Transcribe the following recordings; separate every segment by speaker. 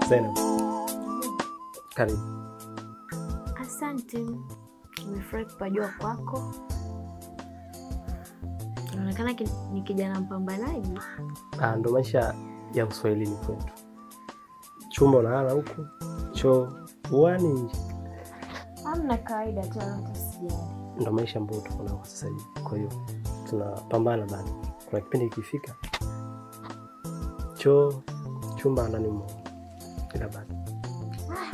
Speaker 1: Zainab. Karibu.
Speaker 2: Asante. Nimefurahi kupajua kwako. Unaonekana ni kijana mpambanaji.
Speaker 1: Ndo maisha ya Uswahilini kwetu. Chumba unalala huku, choo uani nje.
Speaker 2: Hamna kawaida tu, hata sijali.
Speaker 1: Ndo maisha ambayo tuko nayo sasa hivi. Kwa hiyo tunapambana bado. Kuna kipindi kikifika choo chumba ndani mmoja. Ila bado.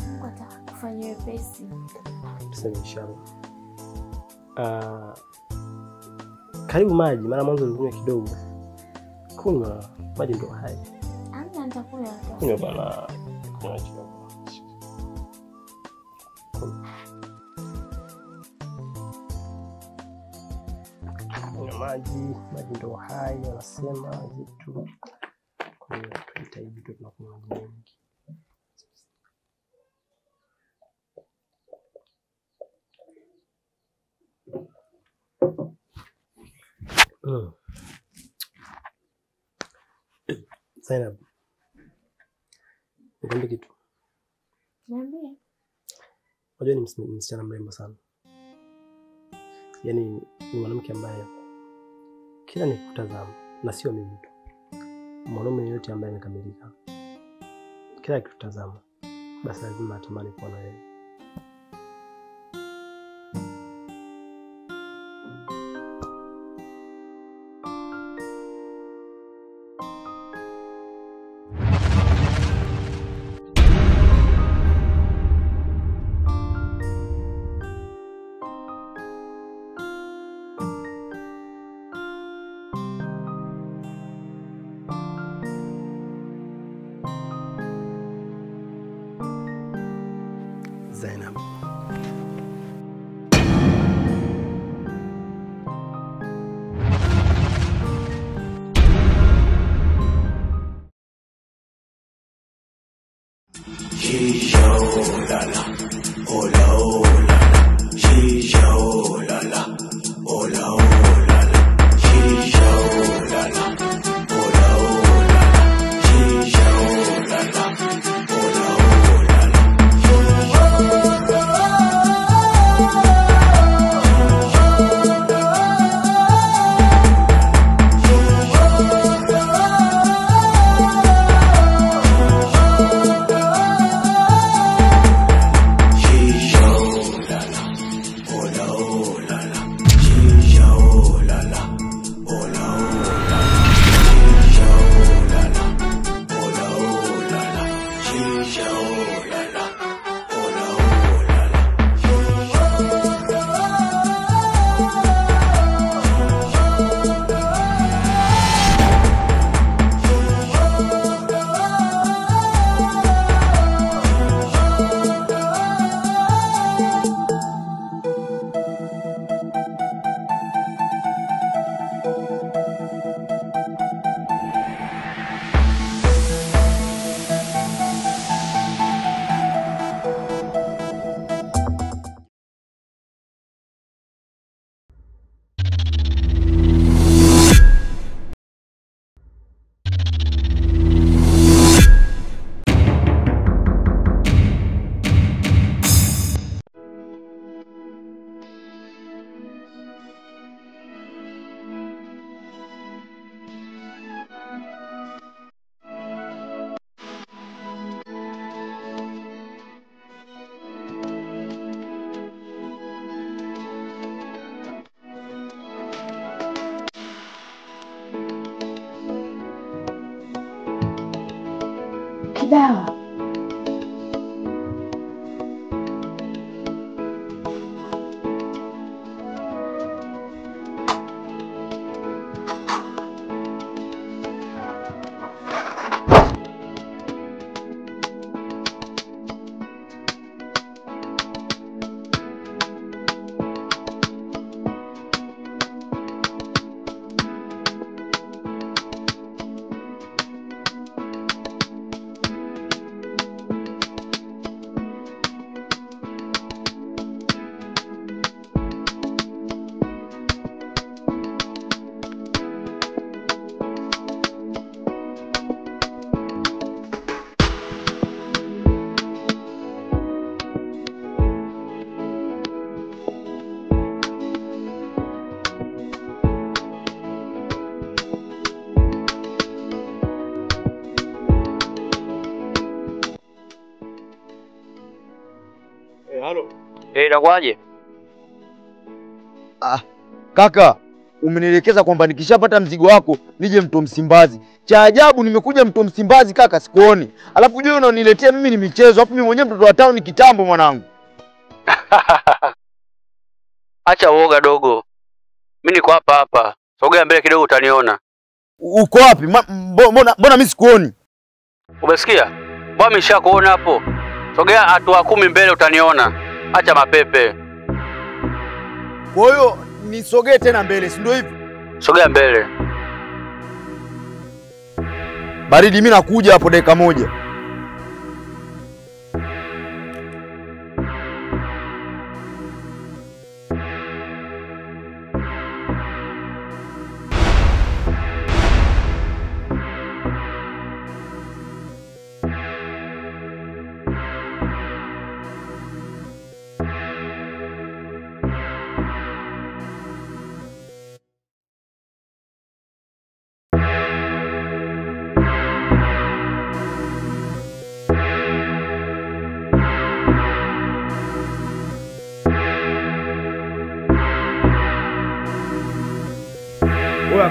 Speaker 2: Mungu atakufanyia wepesi.
Speaker 1: Tuseme inshallah. Karibu maji, maana mwanzo ulikunywa kidogo. Kunywa maji ndo hai.
Speaker 2: Hamna, nitakunywa.
Speaker 1: Kunywa bana. Kunywa kidogo. Kunywa maji, maji ndo hai wanasema vitu. Kwa hiyo tujitahidi tu tunakunywa maji mengi. Zainab, nikwambie kitu.
Speaker 2: Niambie.
Speaker 1: Unajua ni msichana mrembo sana. Yaani ni mwanamke ambaye kila nikikutazama, na sio mimi tu, mwanaume yeyote ambaye amekamilika, kila akikutazama basi lazima atamani kuwa na wewe. Zainab.
Speaker 3: Kidawa.
Speaker 4: Halo.
Speaker 5: Inakuaje?
Speaker 4: Ah, kaka, umenielekeza kwamba nikishapata mzigo wako nije Mto Msimbazi. Cha ajabu nimekuja Mto Msimbazi kaka, sikuoni. Alafu unajua unaniletea mimi ni michezo, alafu mimi mwenyewe mtoto wa town kitambo mwanangu.
Speaker 5: Acha uoga dogo. Mimi niko hapa hapa. Sogea mbele kidogo utaniona.
Speaker 4: Uko wapi? Mbona mimi sikuoni?
Speaker 5: Umesikia? Mbona nimeshakuona hapo? Sogea hatua 10 mbele utaniona. Acha mapepe.
Speaker 4: Kwa hiyo nisogee tena mbele, si ndio hivyo?
Speaker 5: Sogea mbele.
Speaker 4: Baridi, mimi nakuja hapo dakika moja.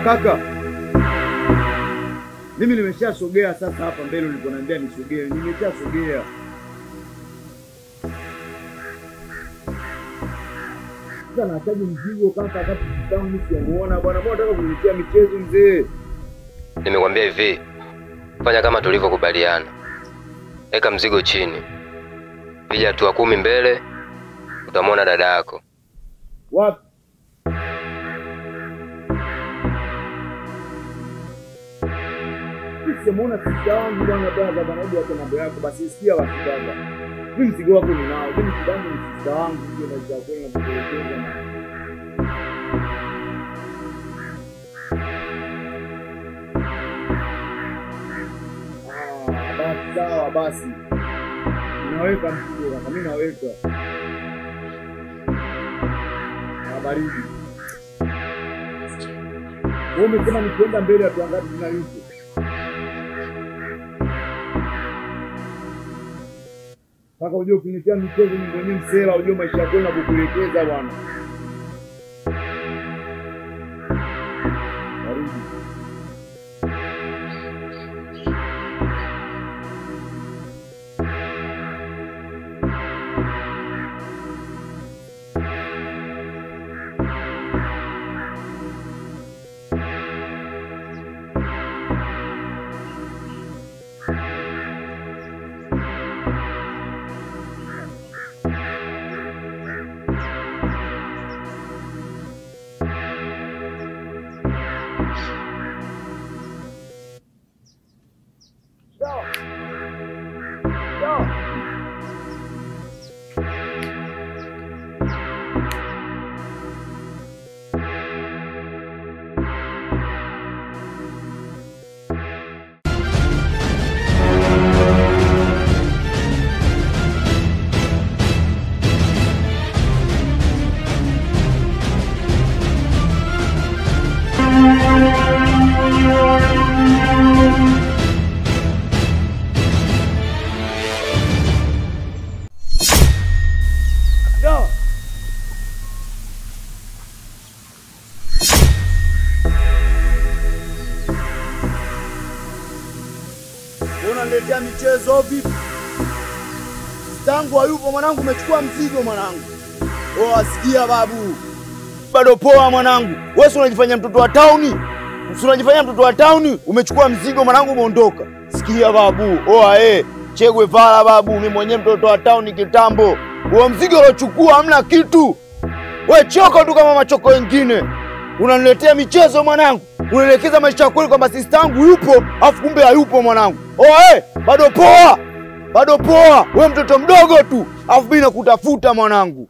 Speaker 4: Kaka, mimi nimeshasogea sasa hapa mbele uliponiambia nisogee, nimeshasogea. Sasa nahitaji mzigo kaka, wakati kitangu mimi simuona bwana. Mbona unataka kuniletea michezo mzee?
Speaker 6: Nimekwambia hivi, fanya kama tulivyokubaliana. Weka mzigo chini. Piga hatua 10 mbele, utamwona dada yako.
Speaker 4: Wapi? Simuona sisi wangu bwana brother bwana, hebu acha mambo yako basi, sikia basi brother. Mimi mzigo wako ninao, mimi kidangu ni sisi wangu ndio maisha yako na kukuelekeza. Ah, basi sawa basi. Naweka mzigo kaka, mimi naweka. Ah, baridi. Wewe umesema nikienda mbele ya tuangalie jina yuko. Kaka unajua ukinitia michezo mimi mwenyewe msela, unajua maisha yako na kukuelekeza bwana. Baridi. Unaniletea michezo vipi? Tangu hayupo mwanangu, umechukua mzigo mwanangu. Oh, asikia babu. Bado poa mwanangu. Wewe unajifanya mtoto wa town. Unajifanya mtoto wa town, umechukua mzigo mwanangu umeondoka. Sikia babu. Oh Che Guevara babu, mimi mwenyewe mtoto wa town kitambo. Huo mzigo uliochukua hamna kitu. Wewe choko tu kama machoko wengine. Unaniletea michezo mwanangu. Unaelekeza maisha yako kwamba sister yangu yupo, afu kumbe hayupo mwanangu. Oh bado poa. Bado poa. Wewe mtoto mdogo tu, afu mimi nakutafuta mwanangu.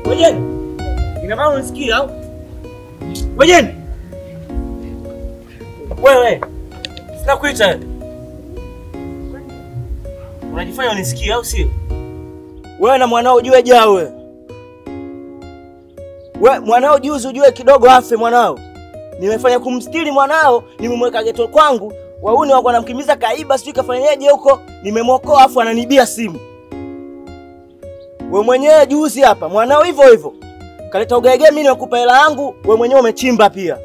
Speaker 1: Wejeni. Ina maana unisikia au? Wejeni. Wewe. Sina kuita. Unajifanya unisikia au sio? Wewe na mwanao ujue jawe.
Speaker 7: We mwanao juzi ujue kidogo afe mwanao. Nimefanya kumstiri mwanao, nimemweka geto kwangu, wauni wako wanamkimbiza kaiba sijui kafanyaje huko, nimemwokoa afu ananibia simu. We mwenyewe juzi hapa mwanao hivyo hivyo. Kaleta ugaege mimi nimekupa hela yangu, we mwenyewe umechimba pia.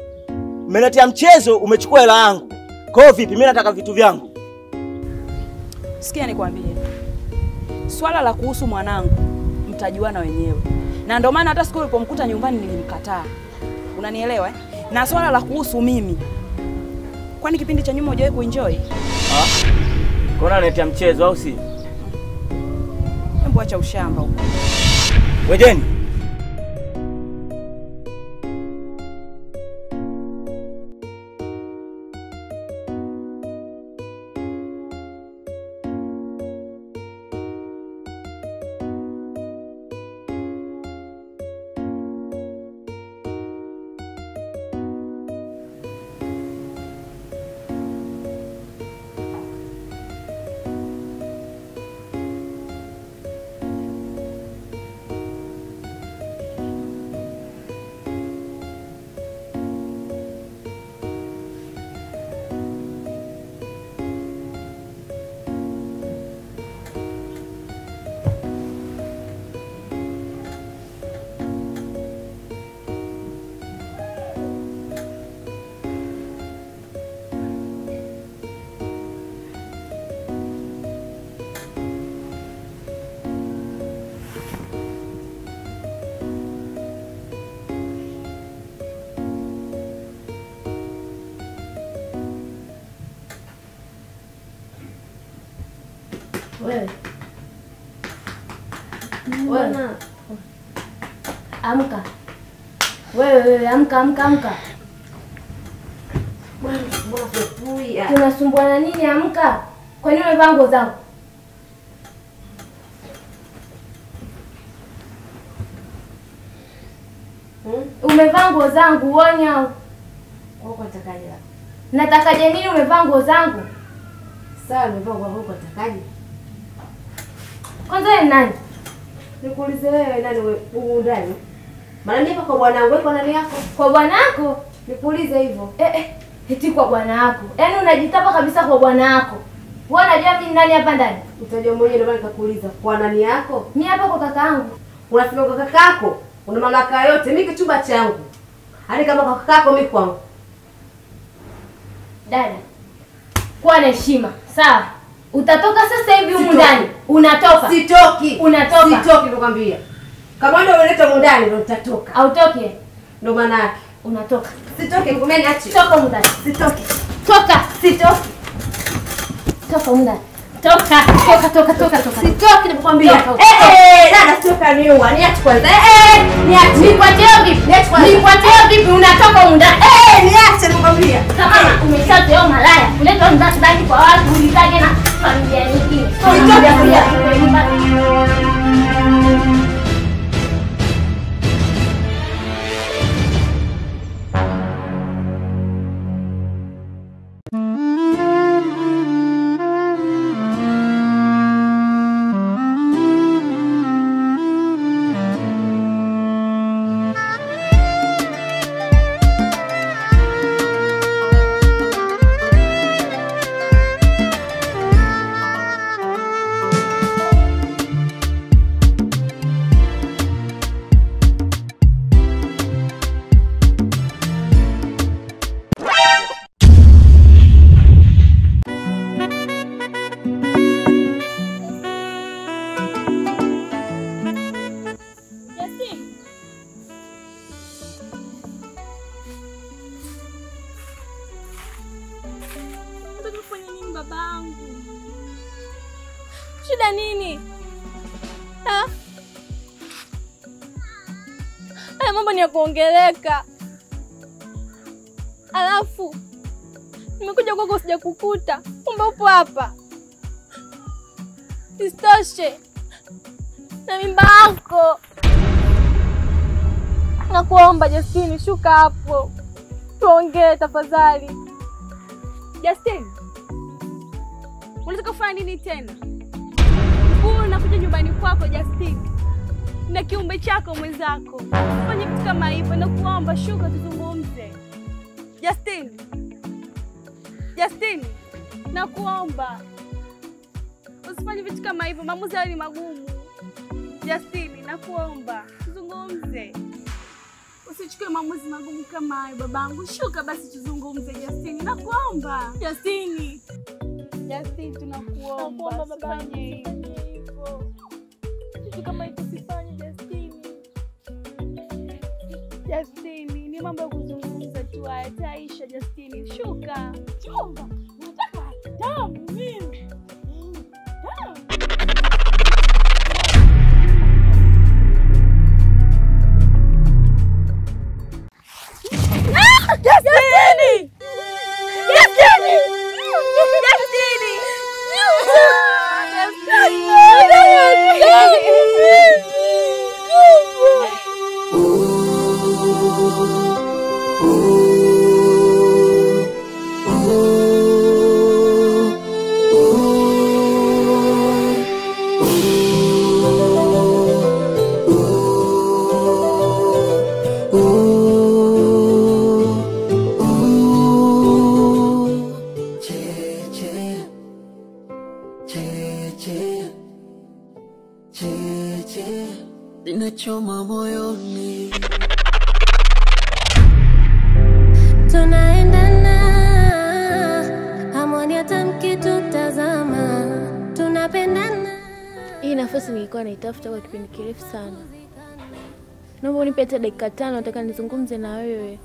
Speaker 7: Umeniletea mchezo, umechukua hela yangu. Kwa hiyo vipi? Mimi nataka vitu vyangu.
Speaker 8: Sikia nikwambie. Swala la kuhusu mwanangu mtajuana wenyewe. Na ndio maana hata siku ulipomkuta nyumbani nilimkataa. Unanielewa eh? Na swala la kuhusu mimi. Kwani kipindi cha nyuma hujawahi kuenjoy?
Speaker 7: Ah. Kwa nini unaletea mchezo au si?
Speaker 8: Hebu acha ushamba huko.
Speaker 7: Wejeni.
Speaker 9: Wewe. Wewe. Amka. Wewe amka amka amka. Tunasumbuana nini amka? Kwa nini umevaa nguo zangu? Umevaa nguo zangu uone au?
Speaker 2: Wewe unatakaje?
Speaker 9: Natakaje nini umevaa nguo zangu?
Speaker 2: Sawa umevaa nguo zangu unatakaje?
Speaker 9: Kwanza wewe nani?
Speaker 2: Nikuulize wewe nani wewe ndani? Maana mimi hapa kwa bwanangu, wewe kwa nani yako?
Speaker 9: Kwa bwanako?
Speaker 2: Nikuulize hivyo.
Speaker 9: Eti kwa bwanako. Yaani unajitapa kabisa kwa bwanako. Wewe unajua mimi nani hapa ndani?
Speaker 2: Utajua mwenyewe ndio maana nikakuuliza kwa nani yako?
Speaker 9: Mimi hapa kwa kakaangu.
Speaker 2: Unasema kwa kakako? Una mamlaka yote, mimi kichumba changu. Yaani kama kwa kakako mimi kwangu.
Speaker 9: Dada, kuwa na heshima, sawa? Utatoka sasa hivi humu ndani. Unatoka.
Speaker 2: Sitoki.
Speaker 9: Unatoka.
Speaker 2: Sitoki nakwambia. Kama ndio umeleta humu ndani ndio utatoka.
Speaker 9: Hautoki.
Speaker 2: Ndio maana yake.
Speaker 9: Unatoka.
Speaker 2: Sitoki, ngomeni achi.
Speaker 9: Toka humu ndani.
Speaker 2: Sitoki.
Speaker 9: Toka.
Speaker 2: Sitoki.
Speaker 9: Toka humu ndani. Toka. Toka toka toka toka.
Speaker 2: Sitoki nakwambia. Dada sitoka niua. Niache kwanza. Niache.
Speaker 9: Nikwachie vipi? Nikwachie vipi? Unatoka humu ndani.
Speaker 2: Niache nakwambia.
Speaker 9: Kama umeshazoea malaya, kuleta ndani kwa watu ulitage na familia nyingine.
Speaker 2: Sitoki.
Speaker 10: Shida nini? Haya mambo ni ya kuongeleka. Alafu nimekuja kwako sijakukuta, kumbe upo hapa. Isitoshe na mimba yako. Nakuomba Justine, shuka hapo tuongee tafadhali. Justine, unataka kufanya nini tena? Nakuja nyumbani kwako Justine. Na kiumbe chako mwenzako. Fanya kitu kama hivyo, nakuomba shuka tuzungumze. Justin. Justin, nakuomba. Usifanye vitu kama hivyo, maamuzi hayo ni magumu. Justin, nakuomba tuzungumze. Usichukue maamuzi magumu kama hayo babangu. Shuka basi tuzungumze Justin, nakuomba. Justin. Justin, tunakuomba usifanye hivyo. Kitu kama hicho usifanye Justin. Justin, ni mambo ya kuzungumza tu haya, taisha Justin. Shuka. Chunga. Nataka damu mimi. Damu. Justini! Justini! Justini!
Speaker 11: Inachoma moyoni.
Speaker 12: Tunaendana, hamwoni hata mkitutazama. Tunapendana.
Speaker 10: Hii nafasi nilikuwa naitafuta kwa kipindi kirefu sana. Naomba unipe hata dakika 5, nataka nizungumze na wewe.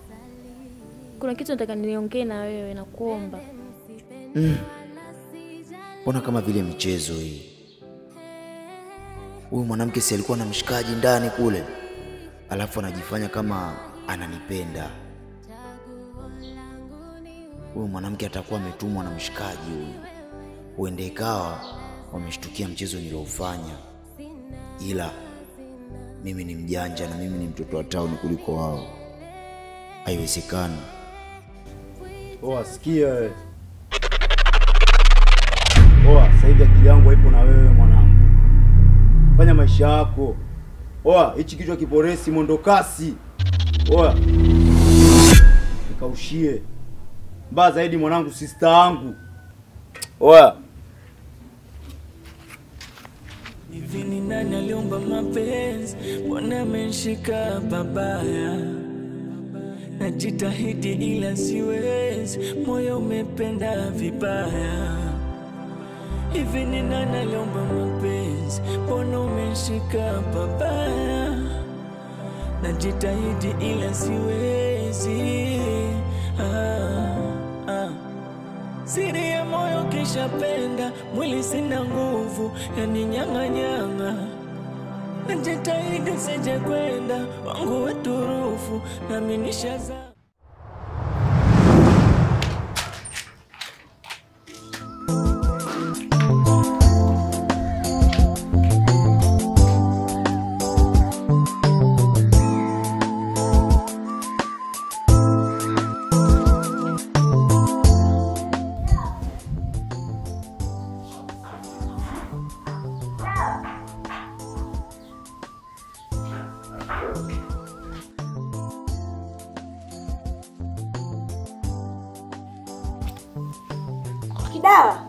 Speaker 10: Kuna kitu nataka niongee na wewe, nakuomba.
Speaker 4: Mbona kama vile michezo hii? Huyu mwanamke si alikuwa na mshikaji ndani kule, alafu anajifanya kama ananipenda. Huyu mwanamke atakuwa ametumwa na mshikaji huyu. Huenda ikawa wameshtukia mchezo niliofanya. Ila mimi ni mjanja na mimi ni mtoto wa town kuliko wao. Haiwezekani.
Speaker 13: Oa, sikia wewe. Oa, sasa hivi akili yangu haipo na wewe mwanangu. Fanya maisha yako. Oa, hichi kichwa kiporesi mwendokasi. Oa. Nikaushie. Mbaya zaidi mwanangu, sister yangu. Oa.
Speaker 11: Hivi ni nani aliomba mapenzi? Mbona amenishika babaya? Najitahidi ila siwezi, moyo umependa vibaya. Hivi ni nani aliomba mapenzi? Mbona umenishika babaya? Najitahidi ila siwezi. Siri ya moyo kisha penda, mwili sina nguvu, yani nyanga nyanga. Najitahidi sije kwenda, wangu weturufu, nami nishaza.
Speaker 3: Kidawa.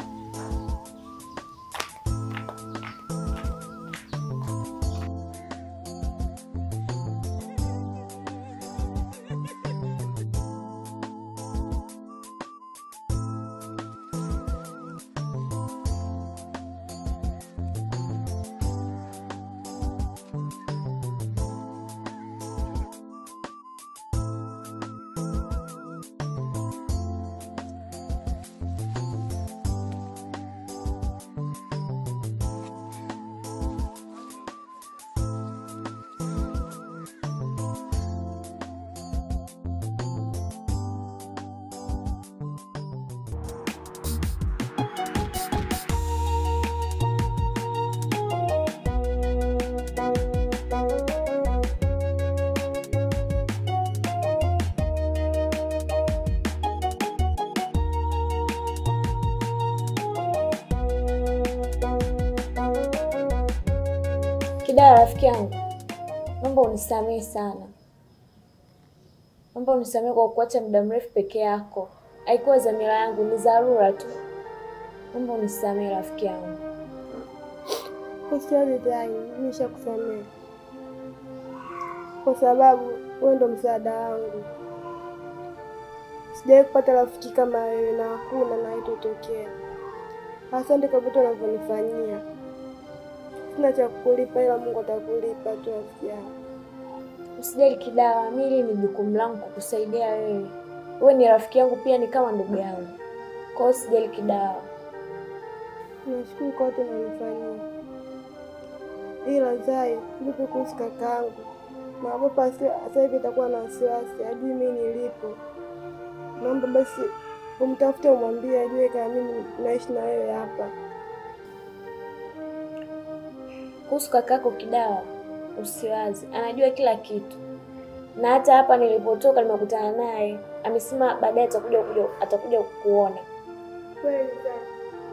Speaker 3: Kidawa rafiki yangu,
Speaker 14: Naomba unisamehe sana. Naomba unisamehe kwa kuacha muda mrefu peke yako. Haikuwa dhamira yangu, ni dharura tu. Naomba unisamehe rafiki yangu.
Speaker 15: Usiwaze Zai, mimi nishakusamehe. Kwa sababu wewe ndo msaada wangu. Sijawahi kupata rafiki kama wewe na hakuna na haitotokea. Asante kwa vitu unavyonifanyia. Sina cha kukulipa ila Mungu atakulipa tu rafiki yangu.
Speaker 14: Usijali Kidawa, mimi ni jukumu langu kukusaidia wewe. Wewe ni rafiki yangu pia ni kama ndugu yangu. Kwa hiyo usijali Kidawa.
Speaker 15: Nashukuru kwa yote unanifanyia. Ila Zai, vipi kuhusu kakaangu? Naogopa sasa hivi itakuwa na wasiwasi, hajui mimi nilipo. Naomba basi umtafute umwambie ajue kama mimi naishi na wewe hapa.
Speaker 14: Kuhusu kakako Kidawa, usiwazi, anajua kila kitu. Na hata hapa nilipotoka nimekutana naye, amesema baadaye atakuja kukuona.
Speaker 15: Kweli Zai?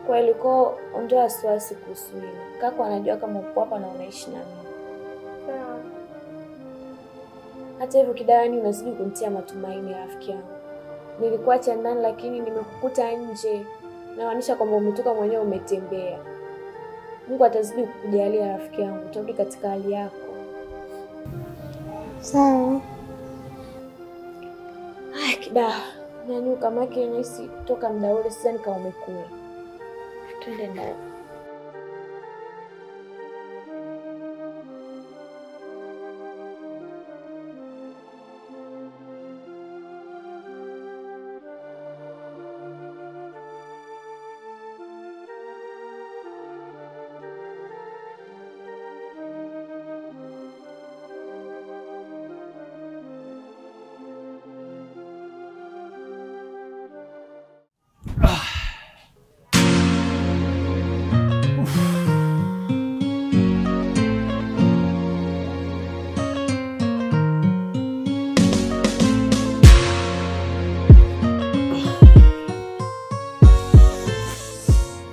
Speaker 14: Kweli, kwa ondoa wasiwasi kuhusu hilo. Kako anajua kama upo hapa na unaishi na mimi.
Speaker 15: Sawa.
Speaker 14: Hata hivyo Kidawa, yani unazidi kunitia matumaini rafiki yangu. Nilikuacha ndani lakini nimekukuta nje. Namaanisha kwamba umetoka mwenyewe umetembea. Mungu atazidi kukujalia rafiki yangu, utarudi katika hali yako.
Speaker 15: Sawa.
Speaker 14: Ai Kidawa, nyanyuka maki nahisi toka muda ule sasa nika umekula. Twende ndani.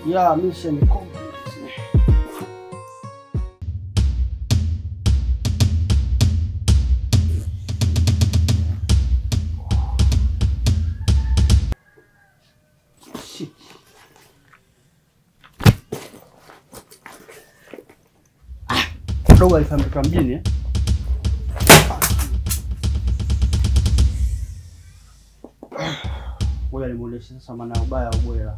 Speaker 1: Yeah, mission complete. Shit. Dogo alifika mjini eh? Ngoja nimuoneshe sasa maana ubaya ubwela.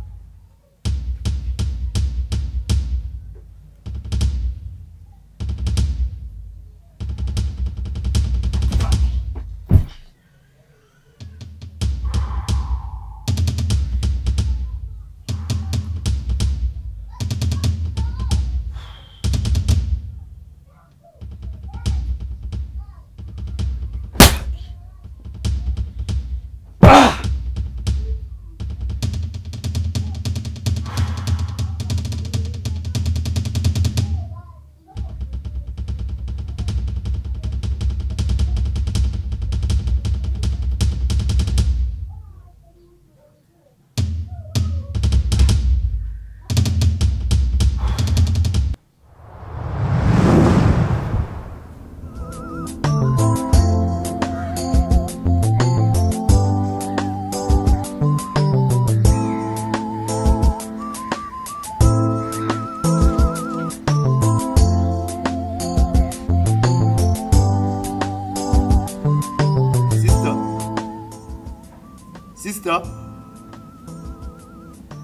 Speaker 4: Sister.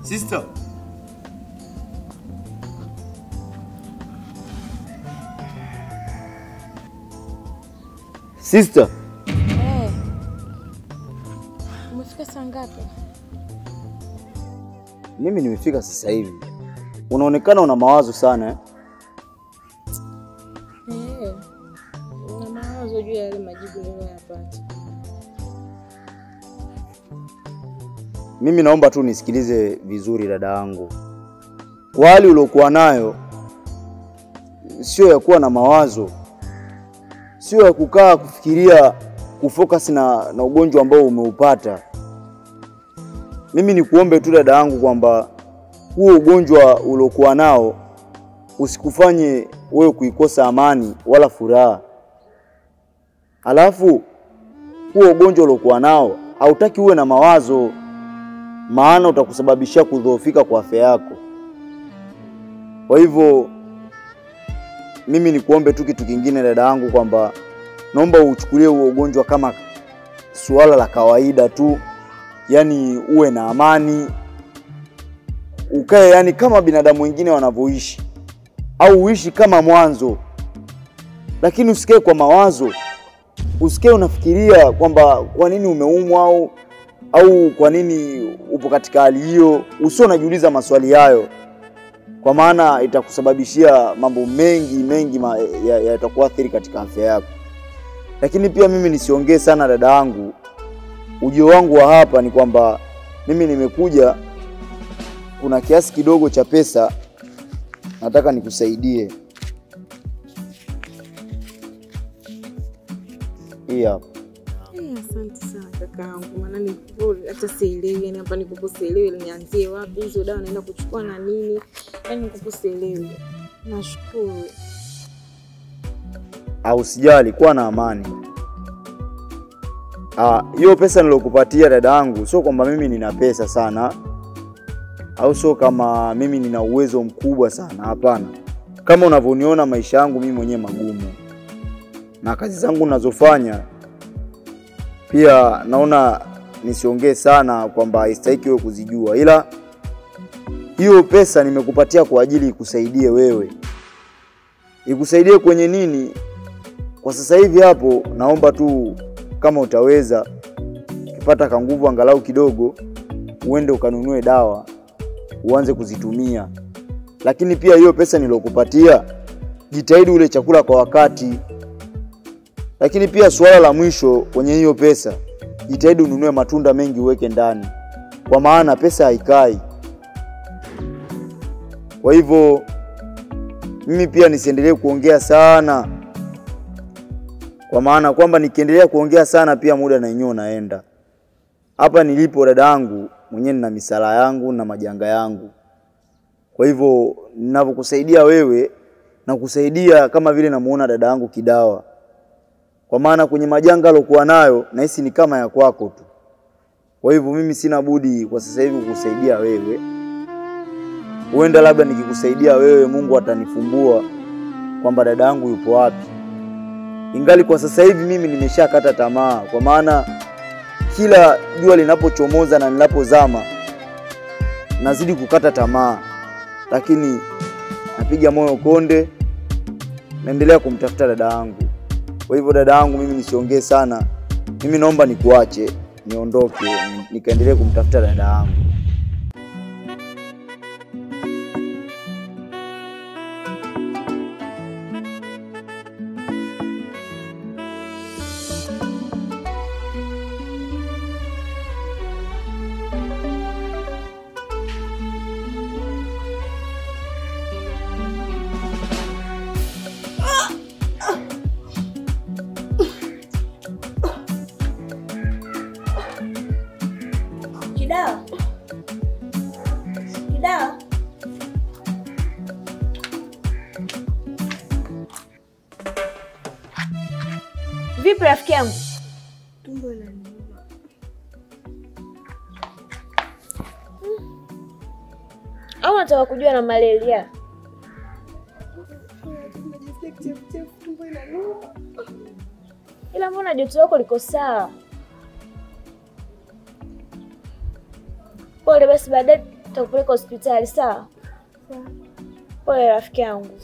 Speaker 4: Sister. Sister.
Speaker 3: Hey. Umefika saa ngapi?
Speaker 4: Mimi nimefika sasa hivi. Unaonekana una mawazo sana eh?
Speaker 3: Eh. Una mawazo juu ya yale majibu niliyoyapata.
Speaker 4: Mimi naomba tu nisikilize vizuri dada yangu. Kwa hali uliokuwa nayo sio ya kuwa na mawazo, sio ya kukaa kufikiria kufocus na ugonjwa ambao umeupata. Mimi nikuombe tu dada yangu kwamba huo ugonjwa uliokuwa nao usikufanye wewe kuikosa amani wala furaha. Alafu huo ugonjwa uliokuwa nao hautaki uwe na mawazo, maana utakusababishia kudhoofika kwa afya yako. Kwa hivyo mimi nikuombe tu kitu kingine dada yangu, kwamba naomba uchukulie huo ugonjwa kama suala la kawaida tu. Yaani uwe na amani, ukae yani kama binadamu wengine wanavyoishi, au uishi kama mwanzo. Lakini usikae kwa mawazo, usikae unafikiria kwamba kwa nini umeumwa au kwa nini upo katika hali hiyo. Usio unajiuliza maswali hayo, kwa maana itakusababishia mambo mengi mengi yatakuathiri katika afya yako. Lakini pia mimi nisiongee sana dada yangu. Ujio wangu wa hapa ni kwamba mimi nimekuja, kuna kiasi kidogo cha pesa nataka nikusaidie. Hii hapa.
Speaker 3: Asante sana kakaangu, maana ni hata sielewi, yani hapa niko sielewi nianzie wapi, hizo dawa naenda kuchukua na nini, yani niko sielewi. Nashukuru.
Speaker 4: Usijali, kuwa na amani. Hiyo pesa nilokupatia dada yangu, sio kwamba mimi nina pesa sana au sio kama mimi nina uwezo mkubwa sana, hapana. Kama unavyoniona maisha yangu mimi mwenyewe magumu, na kazi zangu ninazofanya pia naona nisiongee sana kwamba haistahiki wewe kuzijua, ila hiyo pesa nimekupatia kwa ajili ikusaidie wewe. Ikusaidie kwenye nini? Kwa sasa hivi hapo naomba tu kama utaweza kupata kanguvu angalau kidogo, uende ukanunue dawa uanze kuzitumia. Lakini pia hiyo pesa nilokupatia, jitahidi ule chakula kwa wakati. Lakini pia suala la mwisho kwenye hiyo pesa, jitahidi ununue matunda mengi uweke ndani, kwa maana pesa haikai. Kwa hivyo mimi pia nisiendelee kuongea sana, kwa maana kwamba nikiendelea kuongea sana pia muda na yenyewe unaenda. Hapa nilipo dada yangu mwenyewe nina misala yangu na majanga yangu. Kwa hivyo ninavyokusaidia wewe na kusaidia kama vile namuona dada yangu Kidawa, kwa maana kwenye majanga alokuwa nayo nahisi ni kama ya kwako tu. Kwa hivyo mimi sina budi kwa sasa hivi kukusaidia wewe. Huenda labda nikikusaidia wewe Mungu atanifumbua kwamba dada yangu yupo wapi. Ingali kwa sasa hivi mimi nimeshakata tamaa, kwa maana kila jua linapochomoza na ninapozama nazidi kukata tamaa. Lakini napiga moyo konde, naendelea kumtafuta dada yangu. Kwa hivyo dada yangu mimi nisiongee sana. Mimi naomba nikuache, niondoke, nikaendelee kumtafuta dada yangu.
Speaker 10: Kidawa.
Speaker 14: Vipi rafiki yangu?
Speaker 15: Tumbo linaniuma.
Speaker 14: Au unataka kujua na malaria?
Speaker 15: Najisikia kichefuchefu, tumbo linaniuma.
Speaker 14: Ila mbona joto lako liko sawa? Pole basi, baadaye tutakupeleka hospitali, sawa?
Speaker 15: Sawa.
Speaker 14: Pole rafiki yangu.